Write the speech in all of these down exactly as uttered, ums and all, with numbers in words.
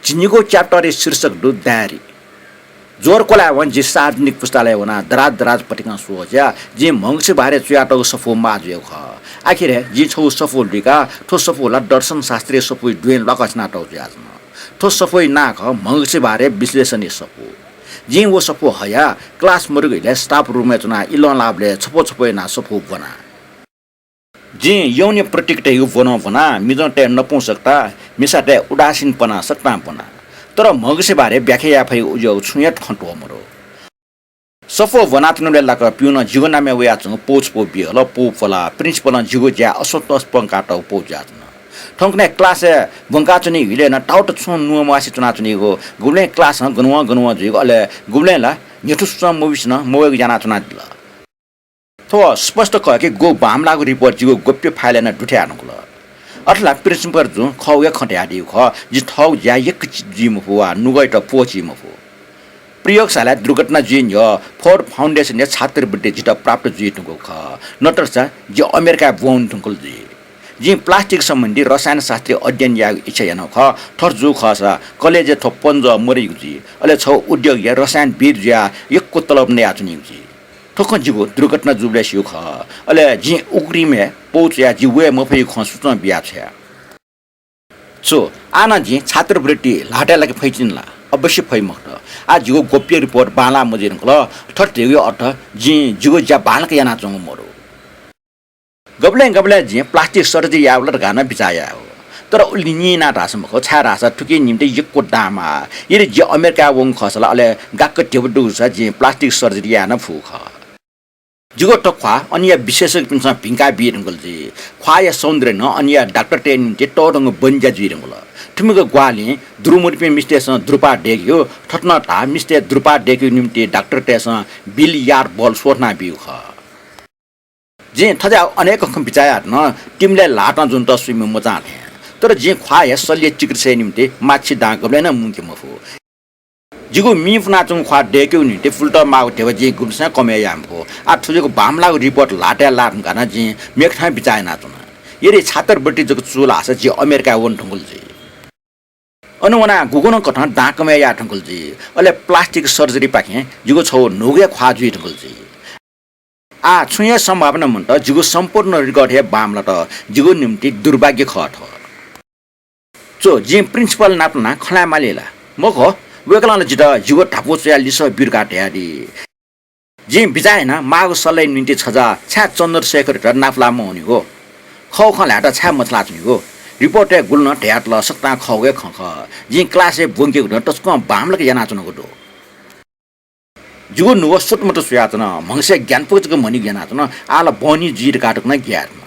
झिंनिगू chapter-या शीर्षक दु डायरी। ज्वर क्वलाय् वं जि सार्वजनिक पुस्तकालय वनाः दराज दराज पतिकं स्वः जुया। जिं म्हगसि भारे च्वयातःगु सफू माः जुयागु खः। आखिरय् जिं छगू सफू लुइका। थ्व सफू ला दर्शन शास्त्रीय सफूइ द्वँय् ल्वाकछिनातःगु जुयाच्वन। थ्व सफूया नां खः म्हगसि भारे विश्लेषणया सफू। जिं व सफू हया class मदुगु इलय् staff room-य् च्वनाः इलं लाःबलय् छप्वः छप्वः यानाः सफू ब्वना। जिं यौनया प्रतीक धइगु ब्वनं ब्वना, मिजंतय् नपुंसकता, मिसातय् उदासीनपना सकतां ब्वना। तर म्हगसि भारे व्याख्या याये फइगु उज्याःगु छुं हे खँ त्वःमदु। सफू ब्वनाच्वनाबलय् लाक पिउनं जिगु नामय् वयाच्वंगु पौ छपौ बियाहल, पौ पला। Principal-ं जिगु ज्याय् असन्तोष पंकातःगु पौ जुयाच्वन। थौंकन्हय् class-य् ब्वंकाच्वनीगु इलय् नं ताउत छुं नुगः म्वासे च्वनाच्वनीगु, गुबलें class-ं गन वं गन वं जुइगु, अले गुबलें ला न्ह्यथु सुचं मबिसें नं मवयेगु यानाच्वनादिल। थ्व स्पष्ट खः कि गुगु बांमलाःगु report जिगु गोप्य file-य् नं दुथ्याये धुंकल। अथे ला principal जुं खःगु हे खँ धयादीगु खः, जिं थःगु ज्याय् यक्व चिज जुइ मफु वा नुगःयात प्वःची मफु। प्रयोगशालाय् दुर्घटना जुइ न्ह्यः Ford Foundation-या छात्रवृत्ति जितः प्राप्त जुइ धुंकूगु खः, नत्रसा जि अमेरिकाय् ब्वने धुंकल जुइ। जिं plastic सम्बन्धी रसायनशास्त्रीय अध्ययन यायेगु इच्छा यानागु खः, थथे जूगु खःसा college-य् थ्व पन्जः मदइगु जुइ, अले छगू उद्योगय् रसायनविद् जुयाः यक्व तलब नयाच्वनीगु जुइ। थ्व खँ जिगु दुर्घटना जूबलय् स्यू खः। अले जिं उघ्रिमय् पौ च्वयाः जि वये मफइगु खँ सुचं बिया छ्वया। च्व, आः नं जिं छात्रवृत्ति ल्हातय् लाके फइतिनि ला? अवश्य फइ मखुत। आः जिगु गोप्य report बांलाः मजुइ धुंकल। थथे धइगु अर्थ जिं जिगु ज्या बांलाक यानाच्वंगु मदु। गबलें गबलें जिं plastic surgery यायेगु ला धकाः नं बिचाः यायेगु। तर उलि निइना धाःसा मखु, छाय्धाःसा थुकिया निंतिं यक्व दां माः। यदि जि अमेरिकाय् वंगु खःसा ला अले गाक्क धिबा दुगु जूसा जिं plastic surgery याये नं फुगु खः। जिगु थ्व ख्वाः अनया विशेषज्ञपिन्सं भिंका बी धुंकल जुइ। ख्वाःया सौन्दर्य नं अनया डाक्टरतय् निंतिं तःधंगु बन्ज्या जुइ धुंकल। थुमिगु ग्वाहालिं दुरुमुतुपिं मिस्तय्सं द्रुपाः दय्केगु, थथे नं धाः मिस्तय् द्रुपाः दय्केगु निंतिं डाक्टरतय्सं बिल यार्ड बल स्वथना बीगु खः। जिं थज्याःगु अनेक खँ बिचाः यात नं तिमिलय् ल्हातं जुन्त स्वीम्ह मचां थें। तर जिं ख्वाःया शल्य चिकित्साया निंतिं माछिं दां गबलें नं मुंके मफु। जिगु मिं पुनाच्वंगु ख्वाः दय्केगु निंतिं पुलेत माःगु धिबा जिं गुबलें कमय् याये मफु। आः थ्व जिगु बांमलाःगु report ल्हातय् लाः धुंकाः नं जिं मेकथं बिचाः यानाच्वना। यदि छात्रवृत्ति जक चू धाःसा जि अमेरिकाय् वने धुंकल जुइ। अन वनाः गुगुं नं कथं दां कमय् याये धुंकल जुइ। अले plastic surgery पाखें जिगु छगू न्हूगु हे ख्वाः जुइ धुंकल जुइ। आः छुं हे सम्भावना मन्त, जिगु सम्पूर्ण record हे बांमलात। जिगु निंतिं दुर्भाग्य खः थ्व। च्व, जिं principal नाप नं खँ ल्हाये माली ला? मखु, वय्कलं ला जितः जिगु धापू च्वयाः लिसः ब्यु धकाः धयादी। जिं बिचाः याना माःगु सल्लाहया निंतिं छजा छाय् चन्द्रशेखरयात नापलाः मवनीगु? खःगु खँ ल्हायेत छाय् मछालाच्वनीगु? Report-य् गुलि नं धयातल, सकतां खःगु हे खँ खः। जिं class-य् ब्वंकेगु नं तसकं बांमलाक यानाच्वनागु दु। जिगु नुगः सुतुमुतु स्वयाच्वन, म्हगसय् ग्यानापुक जक म्हनीगु यानाच्वन, आः ला बहनी जुइ धकाः तक नं ग्याये धुन।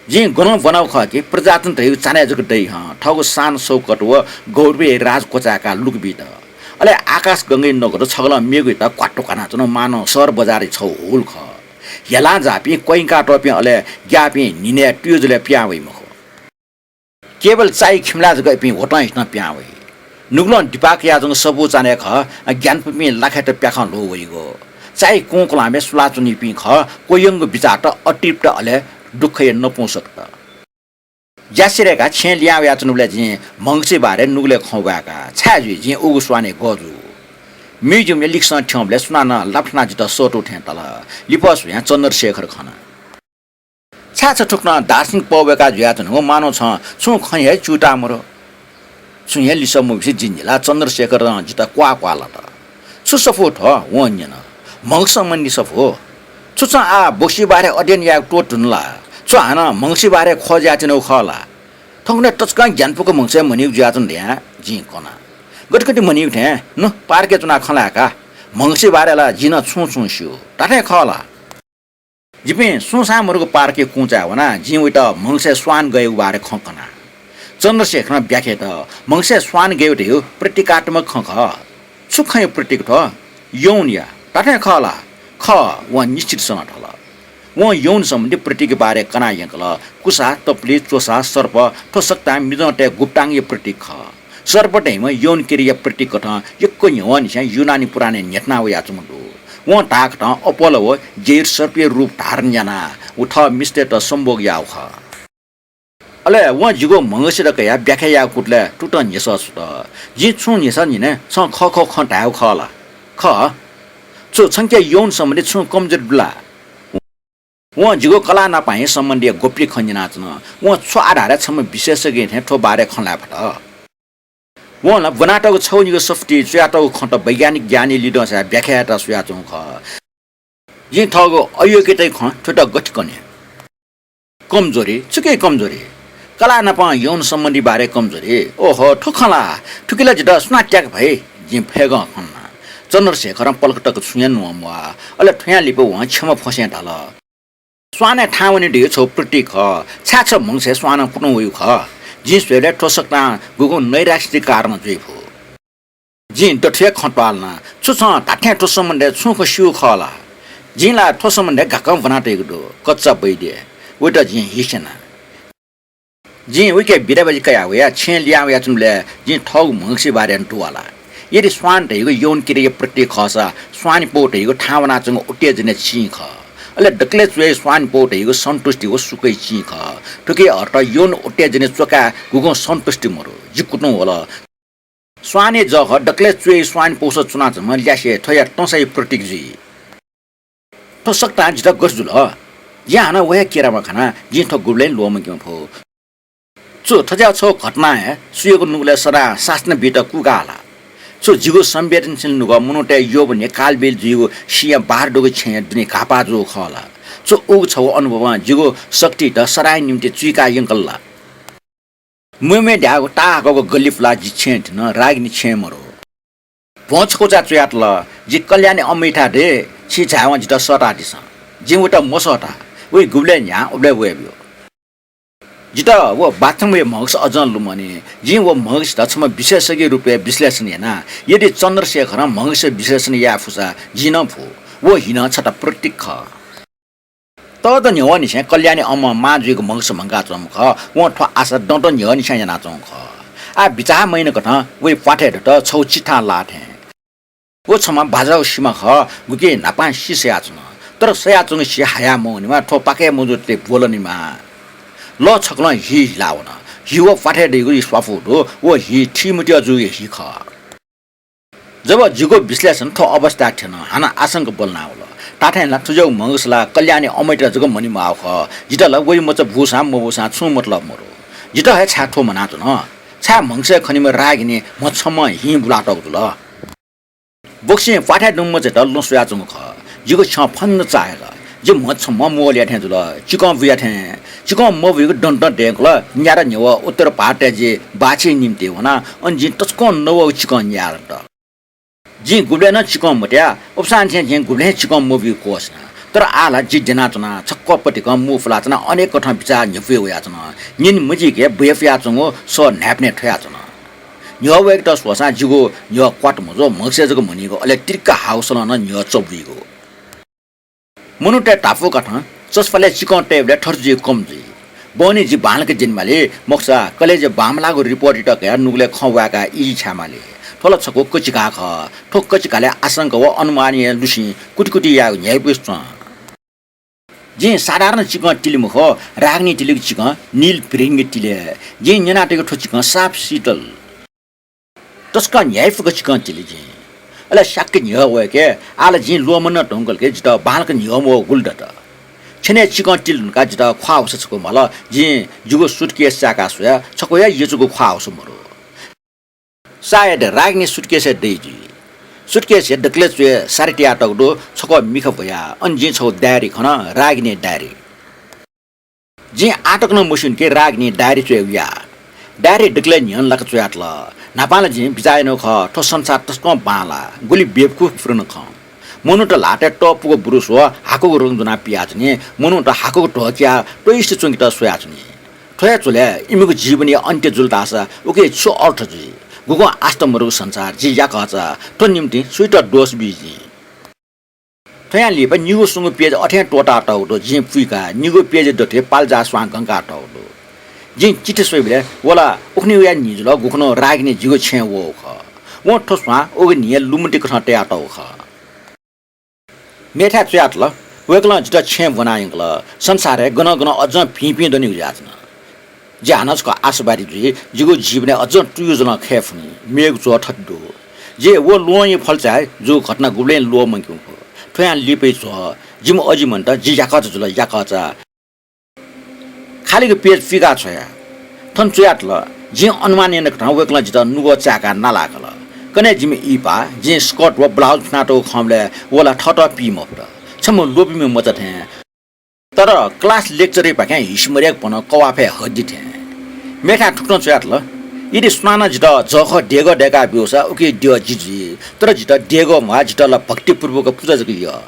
जिं गनं ब्वनागु खः कि प्रजातन्त्र धइगु चान्हय् जक दइ हं, थःगु शान शौकत व गौरवय् राज क्वचाय्काः लुक बीत। अले आकाशगंगाया नगरय् छगलं मेगुयात क्वात्तु क्वानाच्वन, मानं शहर बजारय् छगू हुल खः। हेलां जाःपिं, क्वइंकातःपिं, अले ग्याःपिं न्हिनय् तुयुजलय् पिहां वइ मखु। केवल चाय् खिमलाय् जक इपिं होतं हितं पिहां वइ। नुगलं दिपाः कयाच्वंगु सफू चान्हय् खः, ग्यानापुपिं लाखाय्त प्याखं ल्ह्वः वइगु। चाय् कुंकुलामय् सुलाच्वनीपिं खः, क्वह्यंगु बिचाःत अतृप्त अले दुःखया नपुंसकत। ज्या सिधय्काः छेँय् लिहां वयाच्वनाबलय् जिं म्हगसि बारे नुगलय् खँ ब्वाय्का। छाय् जुइ, जिं उगु स्वानय् गः जू? Museum-या लिक्सं थ्यंबलय् सुनानं लापथनाः जितः सःतू थें ताल। लिपा स्वयां चन्द्रशेखर खना। छाय् छ थुकथं दार्शनिक पः वय्काः जुयाच्वनागु, मानं छं छुं खँ हे च्यूताः मदु? छुं हे लिसः मबिसे जिं न्हिला। चन्द्रशेखरं जितः क्वाः क्वाः लात। छु सफू थ्व? वं न्यन। म्हगस सम्बन्धी सफू। छु छं आः बक्सी बारे अध्ययन यायेगु त्वःते धुन ला? छु हानं म्हगसि बारे खोज यानाच्वनागु खः ला? थौंकन्हय् तसकं ग्यानापुक म्हगसय् म्हनीगु जुयाच्वन धयां जिं कना। गथे गथे म्हनीगु थें? नु, पार्कय् च्वनाः खँ ल्हाय्का। म्हगसि बारे ला जिं नं छुं छुं स्यू। धात्थें खः ला? जिपिं सुंसां मदुगु पार्कया कुंचाय् वनाः जिं वइत म्हगसय् स्वान गयेगु बारे खँ कना। चन्द्रशेखरं व्याख्या यात, म्हगसय् स्वान गयेगु धइगु प्रतीकात्मक खँ खः। छु खँया प्रतीक थ्व? यौनया। धात्थें खः ला? खः, वं निश्चित सनं धाल। वं यौन सम्बन्धी प्रतीकया बारे कनाः यंकल। कुसा, तपुलि, च्वसा, सर्प, थ्व सकतां मिजंतय् गुप्तांगया प्रतीक खः। सर्प धइम्ह यौन क्रियाया प्रतीककथं यक्व न्ह्यवंनिसें युनानी पुराणय् न्ह्यथना वयाच्वंगु दु। वं धाःकथं अपोलो व जेउस सर्पया रूप धारण यानाः व थः मिस्तय्त सम्भोग याःगु खः। अले वं जिगु म्हगसयात कयाः व्याख्या याःगु कुतलय् तुतं न्ह्यसः छुत। जिं छुं न्ह्यसः न्यने, छं खः खः खँ धायेगु खः ला? खः। छु छंके यौन सम्बन्धी छुं कमजोरी दु ला? वं जिगु कलाः नापं हे सम्बन्धी गोप्य खँ न्यनाच्वन। वं छु आधारय् छम्ह विशेषज्ञ थें थ्व बारे खँ ल्हाये फत? वं ला ब्वनातःगु छगू निगू सफुतिइ च्वयातःगु खँत वैज्ञानिक ज्ञानया लिधंसाय् व्याख्या यायेत स्वयाच्वंगु खः। जिं थःगु अयोग्यताया खँ थुइत गथे कने? कमजोरी? छुकी कमजोरी? कलाः नापं यौन सम्बन्धी बारे कमजोरी? ओहो, थ्व खँ ला? थुकी ला जितः सुनां त्याके फइ? जिं फय्‌गं खन। चन्द्रशेखरं पलख तक छुं हे नुहां म्वाः। अले थ्वयां लिपा वं छ्यम्ह फ्वंसें धाल, स्वानय् थाहां वने धइगु छगू प्रतीक खः। छाय् छ म्हगसय् स्वानं कुतुं वइगु खः? जिं स्वयेबलय् थ्व सकतां गुगुं नैराश्यतिक कारणं जुइ फु। जिं दथुइ हे खँ त्वाःलाना, छु छं धात्थें थ्व सम्बन्धय् छुं खँ स्यू खः ला? जिं ला थ्व सम्बन्धय् घाकं ब्वना तयागु दु, कच्चा वैद्य। वइत जिं हि स्यना। जिं उइके बिदाबाजी कयाः वयाः छेँय् लिहां वयाच्वंबलय् जिं थःगु म्हगसया बारे नं दुवाला। यदि स्वान धइगु यौन क्रियाया प्रतीक खःसा, स्वानय् पौ धइगु थाहां वनाच्वंगु उत्तेजनाया चिं खः। अले दकलय् च्वय् स्वानय् पौ धइगु सन्तुष्टि व सुखया चिं खः। थुकिया अर्थ यौन उत्तेजनाया च्वकाय् गुगुं सन्तुष्टि मदु। जि कुतुं वल। स्वानय् जःखः दकलय् च्वय् स्वानय् पौसा च्वनाच्वंम्ह ल्यासे थ्वया तंसाया प्रतीक जुइ। थ्व सकतां जितः गथे जुल? जिं हानं व हे केरामा खना, जिं थ्व गुबलें ल्वःमंके मफु। छु थज्याःगु छगू घटनां हे सुयागु नुगलय् सदां शासन बीत कूकाः ला? छु जिगु संवेदनशील नुगः मनूतय् यःबलय् कालबेली जुइगु सिँया बार दुगु छेँया दुने घाःपाः जूगु खः ला? छु उगु छगू अनुभवं जिगु शक्तियात सदांया निंतिं चुइका यंकल ला? म्वय् म्वय् धायेगु ताःहाकःगु गल्लिफुलाः जि छेँय् थिन, रागिनी छेँय् मदु। भ्वं छकूचा च्वयातल। जि कल्याणी अम्मयाथाय् दये, छि झायेवं जितः सःतादिसँ। जिं वइत मसःता। वइ गुबलय् न्ह्याः उबलय् वये ब्यु। जितः व बाथरुमया म्हगस अझं लुमनी। जिं व म्हगसयात छम्ह विशेषज्ञया रूपय् विश्लेषण याना। यदि चन्द्रशेखरं म्हगसया विश्लेषण याये फुसा जिं नं फु। व हि नं छता प्रतीक खः। तःदँ न्ह्यवंनिसें कल्याणी अम्मं मां जुइगु म्हगस म्हंकाच्वंम्ह खः। वं थ्व आशा दँदँ न्ह्यवंनिसें यानाच्वंगु खः। आः बिचाः मयानाकथं वइ प्वाथय् दत छगू चिथां लाः थें। व छम्ह बाज्याःगु सिमा खः, गुकी न्हापां सि सयाच्वन। तर सयाच्वंगु सि हायाः मवनेमाः, थ्व पाकय् मजूतले ब्वलनेमाः। लः छकलं हि हिलावन। हि व प्वाथय् दइगु स्वापू दु, व हि थीमतिया जूगु हि खः। जब जिगु विश्लेषण थ्व अवस्थाय् थ्यन, हानं आशंका बल्लावल। धात्थें ला थुज्याःगु म्हगस ला कल्याणी अम्मयात जक म्हनेमाःगु खः। जितः ला वइ मचा बूसां मबूसां छुं मतलब मदु। जितः हे छाय् थ्व म्हनाच्वन? छाय् म्हगसय् खनीम्ह रागिनी म्ह छम्हं हिं बुलातःगु जुल? बक्सिं प्वाथय् दुम्ह मचायात लँ स्वयाच्वंगु खः। जिगु छ्यं फन्न चाःहिल। जि म्ह छम्हं मोहलिया थें जुल। चिकं बुया थें। चिकं मबुइगु दँदँ दय्‌कल। न्यादँ न्ह्यवः उत्तर भारतय् जि बाःछिया निंतिं वना। अन जिं तसकं नवःगु चिकं न्याये धुंकल। जिं गुबलें नं चिकं मत्याः, उबलय् नं जिं गुबलें चिकं मबुइगु क्वःछिना। तर आः ला जि द्यनाच्वना, छक्वः पतिकं मू पुलाच्वना, अनेक कथं बिचाः न्ह्यपुइ वयाच्वन। निन्हु मजुइके बुयापुयाच्वंगु सः न्हाय्पनय् थ्वयाच्वन। न्ह्यः वय्केत स्वःसां जिगु न्ह्यः क्वात मजू, म्हगसय् जक म्हनीगु, अले तिरिक्क हाउसलं नं न्ह्यः चबुइगु। मनूतय् धापू कथं चस्पालय् चिकं तयेबलय् थथे जुइगु कम जुइ। बहनी जि बांलाक द्यनेमाली, मखुसा कलेजय् बांमलाःगु रिपोर्टयात कयाः नुगलय् खँ वाय्काः ई छायेमाली। थ्व ला छकू कचिघाः खः। थ्व कचिघालय् आशंका व अनुमानया लुसिं कुतिकुति यायेगु न्ह्याइपुसे च्वं। जिं साधारण चिकं तिले मखु, रागिनी तिलेगु चिकं नील भृंग तिले। जिं न्यनातःगु थ्व चिकं साफ शीतल। तसकं न्ह्याइपुक चिकं तिले जिं। अले स्याक्क न्ह्यः वय्के, आः ला जिं ल्वःमन धुंकल कि जितः बांलाक न्ह्यः मवः गुलि दत। छेनय् चिकं तिले धुंकाः जितः ख्वाः हुसा छकू म्वाल। जिं जिगु सुटकेस चाय्काः स्वया, छकू हे यचुगु ख्वाः हुसा मदु। सायद रागिनी सुटकेसय् दइ जुइ। सुटकेसय् दकलय् च्वय् सारी तयातःगु दु, छकू मिखा ब्वयाः। अन जिं छगू डायरी खन, रागिनी डायरी। जिं आः तक नं मस्यूनि कि रागिनी डायरी च्वयेगु याः। डायरी दकलय् न्ह्यःने लाक च्वयातल। न्हापां ला जिं बिचाः यानागु खः, थ्व संसार तसकं बांलाः, गुलि बेवकूफपूर्ण खँ। मनूत ल्हातय् तःपुगु ब्रुस व हाकुगु रंग ज्वनाः पियाच्वनी, मनूत हाकुगु ध्वः कियाः त्वइसे च्वंकेत स्वयाच्वनी। थ्व हे झ्वलय् इमिगु जीवनया अन्त्य जुल धाःसा उकिया छु अर्थ जुइ? गुगुं आस्था मदुगु संसार, जि याकःचा, थ्व निंतिं सुइत दोष बी जिं? थ्वयां लिपा निगू स्वंगू पेज अथें त्वःतातःगु दु। जिं पुइकाः निगू पेज दथुइ पालजाः स्वां गंकातःगु दु। जिं चिठी स्वइबलय् व ला उखुन्हुया न्हि जुल, गुखुन्हु रागिनी जिगु छेँय् वःगु खः। वं थ्व स्वां उगु न्हिया लुमतिकथं तयातःगु खः। मेथाय् च्वयातल। वय्कलं जितः छेँय् ब्वना यंकल। संसारय् गनं गनं अज्जं भिंपिं दनिगु जुयाच्वन। जि हानं छकः आशावादी जुइ, जिगु जीवनय् अझं तुयु जलं खये फुनि। मेगु च्वः थथे दु। जि व ल्वहंया फल्चाय् जूगु घटना गुबलें ल्वःमंकेगु खः। थ्वयां लिपाया च्वः जिमि अजि मन्त, जि याकःचा जुल, याकःचा। खालिगु पेज पिकाछ्वया। थन च्वयातल, जिं अनुमान यानाकथं वय्कलं जितः नुगः चाय्काः नालाकल। कन्हय् जिमि इहिपा, जिं स्कर्ट व ब्लाउज फ्वनातःगु खंबलय् व ला थःत पी मफुत। छम्ह ल्वःपिम्ह मचा थें, तर class lecture-य् पाखें हिसि मदय्क पन कवाफय् हड्डी थें। मेथाय् थुकथं च्वयातल, यदि सुनानं जितः जःखः देगः दय्काः ब्यूसा उकी द्यः जि जुइ, तर जितः देगः म्वाः, जितः ला भक्तिपूर्वक पुजा जक यः।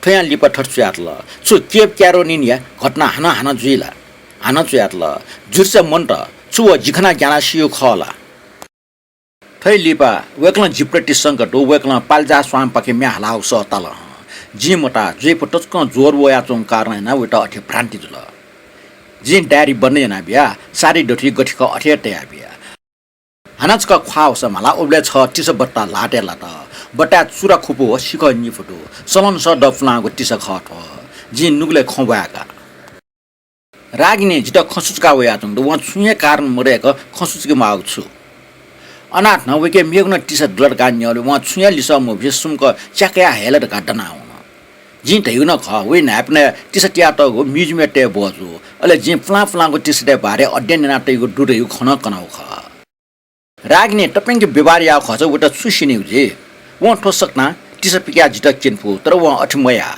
थ्वयां लिपा थथे च्वयातल, छु केप क्यारोलिनया घटना हानं हानं जुइ ला? हानं च्वयातल, जुर्चा मन्त, छु व जि खनाः ग्यानाः सीगु खः ला? थ्वयां लिपा वय्कलं जिप्रति शंका दु, वय्कलं पाल्जा स्वांपाखे म्ये हालागु सः ताल हं। जिं मताः, जुइफु तसकं ज्वर वयाच्वंगु कारणं यानाः वयात अथे भ्रान्ति जुल। जिं डायरी बन्द यानाबिया, सारी दथुइ गथे खः अथे हे तयाबिया। हानं छकः ख्वाः वसः म्हाला, उबलय् छगः तिसा बट्टा ल्हातय् लात। बट्टाय् चुरा खुपु व सिखः निपु दु। सलंसः दँ पुलांगु तिसा खः थ्व। जिं नुगलय् खँ ब्वाय्का। रागिनी जितः खँ सुचुका वयाच्वंगु दु, वं छुं हे कारण मदय्क खँ सुचुके माःगु छु? अनाथ नं वय्के मेगु नं तिसा दु ला धकाः न्यंबलय् वं छुं हे लिसः मबिसे सुम्क च्याकया हये ला धकाः दनावन। जिं धयागु नं खः, वया न्हाय्पनय् तिसा तियातःगु museum-य् तये ब्वः जू। अले जिं पुलां पुलांगु तिसातय् बारे अध्ययन यानातयागु दु धयागु खँ नं कनागु खः। रागिनी तप्यंक व्यवहार याःगु खःसा वयात छु स्यनीगु जुइ? वं थ्व सकतां तिसा पिकयाः जितः क्यने फु, तर वं अथे मयाः।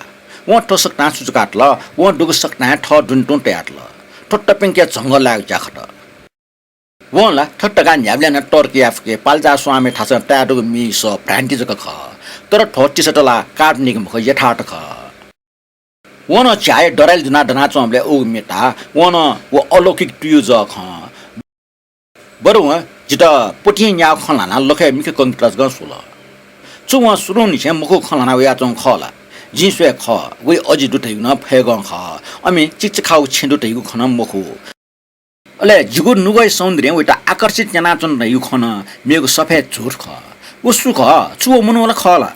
वं थ्व सकतां सुचुकातल, वं दुगु सकतां हे थः दुने तुं तयातल। थ्व तप्यंक झंगः लायेगु ज्या खः। वं ला थथे धकाः न्ह्याबलें नं तर्क याये फुके, पाल्जा स्वांया थासं ताये दुगु म्येया सः भ्रान्ति जक खः। तर थ्व तिसात ला काल्पनिक मखु, यथार्थ खः। वं नं झ्याःया दरालय् जुनाः दनाच्वंबलय् उगु म्ये ताः, वं नं व अलौकिक तुयु जः खं। बरु वं जितः प्वतिं न्याःगु खँ ल्हानाः लखय् मिखा कंकेत जकं स्वल। छु वं सुरुंनिसें मखुगु खँ ल्हाना वयाच्वंगु खः ला? जिं स्वये खः, वया अजि दु धइगु नं फय्गं खः। अमे चिकचिकाःगु छेँ दु धइगु खँ नं मखु। अले जिगु नुगःया सौन्दर्यं वयात आकर्षित यानाच्वन धइगु खँ नं मेगु सफेद झूठ खः। व सु खः? छु व मनू ला खः ला?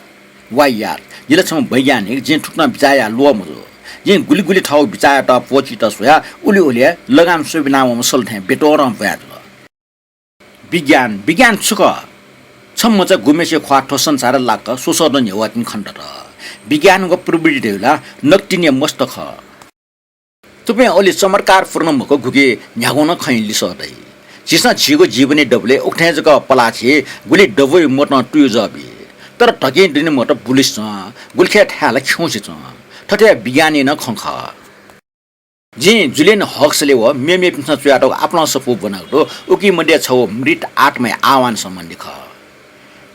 वा यार, जि ला छम्ह वैज्ञानिक, जिं थुकथं बिचाः याये ल्वः मजू। जिं गुलि गुलि थःगु बिचाःयात प्वःचित स्वयाः उलि उलि हे लगाम स्वयाबिना वंम्ह सल थें बेतोरं ब्वया जुल। विज्ञान, विज्ञान छु खः? छम्ह मचा गुम्हेसिया ख्वाः थ्व संसारय् लाक्क स्वसः दँ न्ह्यवः तिनि खने दत। विज्ञान व प्रविधि धइगु ला नकतिनिया मस्त खः। थुपिं अले चमत्कारपूर्ण मखु, गुकी न्ह्यागुं नं खँया लिसः दइ। झीसं झीगु जीवनया दबुलिइ उकथं जक पलाः छि गुलि दबूया मतं तुयु जः बी। तर धकिं दुने मतं बुलिसे च्वं, गुलिखय् थाय् ला खिउँसे च्वं। थथे विज्ञानया नं खँ खः। जिं जुलियन हक्सले व मेमेपिन्सं च्वयातःगु आपालं सफू ब्वनागु दु, उकी मध्ये छगू मृत आत्माया आह्वान सम्बन्धी खः।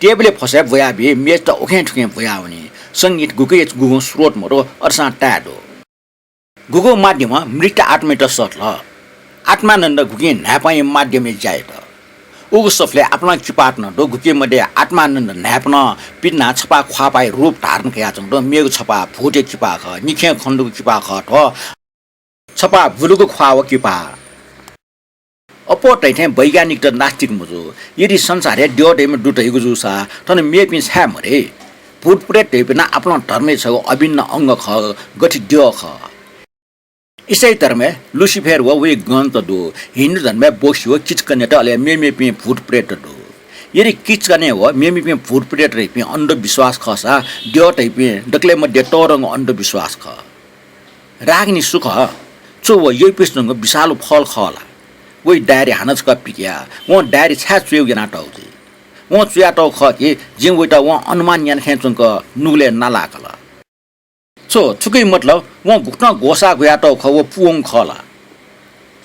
टेबलय् फसय् ब्वयाबी, मेजत उखें थुखें ब्वयावनी। संगीत गुकिया गुगुं स्रोत मदु, अथेसां ताये दु। गुगु माध्यमं मृत आत्मायात सःतल? आत्मानन्द गुकिं न्हाय्पंया माध्यमय् ज्या यात। उगु सफलय् आपालं किपाःत नं दु, गुकिं मध्ये आत्मानन्द न्हाय्पनं पितिनाः छपाः ख्वाःपाःया रूप धारण कयाच्वंगु दु। मेगु छपाः भूतया किपाः खः, निखें खनेदुगु किपाः खः थ्व। छपाः बुलुगु ख्वाः व किपाः। अप्वः धइथें वैज्ञानिकत नास्तिक मजू। यदि संसारय् द्यः धइम्ह दु धइगु जूसा थन मेपिं छाय् मदइ? भूतप्रेत धइपिं नं आपालं धर्मया छगू अभिन्न अंग खः, गथे द्यः खः। इसाई धर्मय् लुसिफेर व वया गणत दु। हिन्दू धर्मय् बोक्सी व किचकन्यात, अले मेमेपिं भूतप्रेत दु। यदि किचकन्या व मेमेपिं भूतप्रेत धइपिं अन्धविश्वास खःसा द्यः धइपिं दकलय् मध्ये तःधंगु अन्धविश्वास खः। रागिनी सु खः? छु व यइपुसे च्वंगु विषालु फल खः ला? वया डायरी हानं छकः पिकया। वं डायरी छाय् च्वयेगु यानातःगु जुइ? वं च्वयातःगु खः कि जिं वयात वं अनुमान यानाखँय् च्वंक नुगलय् नालाकल। छु, थुकिया मतलब वं गुकथं ग्वसाः ग्वयातःगु खः व पूवंगु खः ला?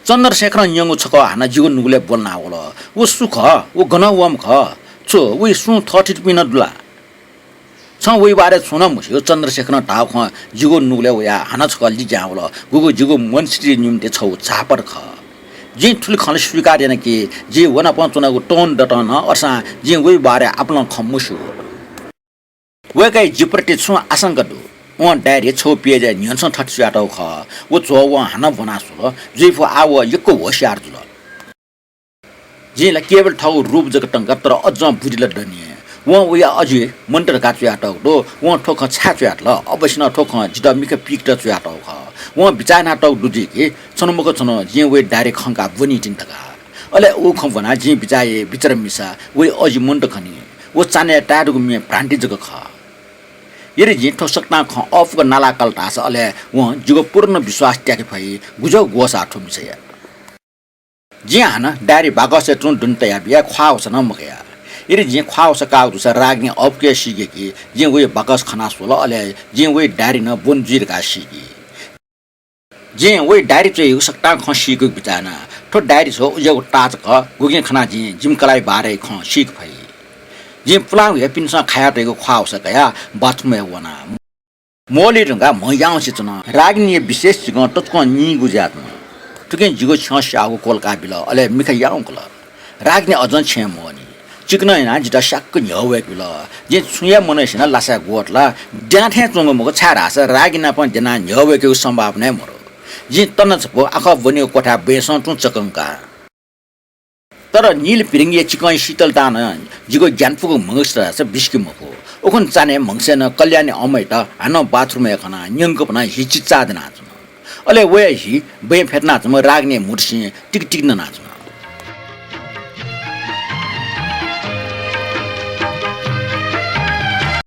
चन्द्रशेखरं न्यंगु छकः हानं जिगु नुगलय् ब्वलना वल। व सु खः? व गनं वःम्ह खः? छु, वया सुं थःथितिपिं नं दु ला? छं वया बारे छुं नं मस्यू, चन्द्रशेखरं धाःगु खँ जिगु नुगलय् वयाः हानं छकः लिज्यां वल। गुगु जिगु मनस्थितिया निंतिं छगू झापड खः। जिं थुलि खँ ला स्वीकार याना कि जि व नाप च्वनागु तोन दतं नं, अथेसां जिं वया बारे आपालं खँ मस्यू। वय्कःया जिप्रति छुं आशंका दु। वं डायरी छगू पेजय् न्ह्यःने थथे च्वयातःगु खः। व झ्वः वं हानं ब्वना स्वल। जुइफु आः व यक्व होशियार जुल। जिं ला केवल थःगु रूप जक तंका, तर अज्जं बुद्धि ला दनि। वं वया अजि मन्त धकाः च्वयातःगु दु। वं थ्व खँ छाय् च्वयातल? अवश्य नं थ्व खँ जितः मिखा पीकेत च्वयातःगु खः। वं बिचाः यानातःगु दु जुइ कि छन्हु मखु छन्हु जिं वया डायरी खंकाः ब्वनीतिनि धकाः। अले उ खँ ब्वनाः जिं बिचाः याये बिचारा मिसा वया अजि मन्त खनी। व चान्हय् ताय् दुगु म्ये भ्रान्ति जक खः। यदि जिं थ्व सकतां खँ अःपुक नाला काल धाःसा अले वं जिगु पूर्ण विश्वास त्याके फइ। गुजः ग्वसाः थ्व मिसाया। जिं हानं डायरी बाकसय् तुं दुने तयाबिया, ख्वाःवसः नं मकया। यदि जिं ख्वाःवसः काःगु दुसा रागिनी अःपुक हे सीकी कि जिं वया बाकस खना स्वल, अले जिं वया डायरी नं ब्वने जुइ धकाः सीकी। जिं वया डायरी च्वयागु सकतां खँ सीकेगु बिचाः याना। थ्व डायरी छगू उज्याःगु ताःचा खः, गुकिं खनाः जिं जिमि कलाःया बारे खँ सीके फइ। जिं पुलांगु हे पिन्सं खाया तइगु ख्वाःवसः कयाः बाथरुमय् वना। म्वःल्हुइ धुंकाः म्ह याउँसे च्वन। रागिनीया विशेष चिकं ततकं नीगु जुयाच्वन। थुकिं जिगु छ्यं स्याःगु क्वलकाबिल, अले मिखा याउँकल। रागिनी अझं छेँय् मवःनि। चिकनं यानाः जितः स्याक्क न्ह्यः वय्केबिल। जिं छुं हे मनय् सिना लासाय् ग्वतला। द्यना थें च्वंगु मखु, छाय्धाःसा रागिनी नाप द्यनाः न्ह्यः वय्केगु सम्भावना हे मदु। जिं तन छपु आखः ब्वनीगु क्वथाय् ब्वय्सं तुं चकंका। तर नील पिरिंगया चिकंया शीतलतां नं जिगु ग्यानापुगु म्हगस धाःसा बिस्के मफु। उखुन्हु चान्हय् म्हगसय् नं कल्याणी अम्मायात हानं बाथरुमय् खनाः न्यंकपनाः हि चिच्चाः दनाच्वन। अले वया हि बँय् फ्यतुनाच्वंम्ह रागिनीया म्हुतुसिं टिकटिक ननाच्वन।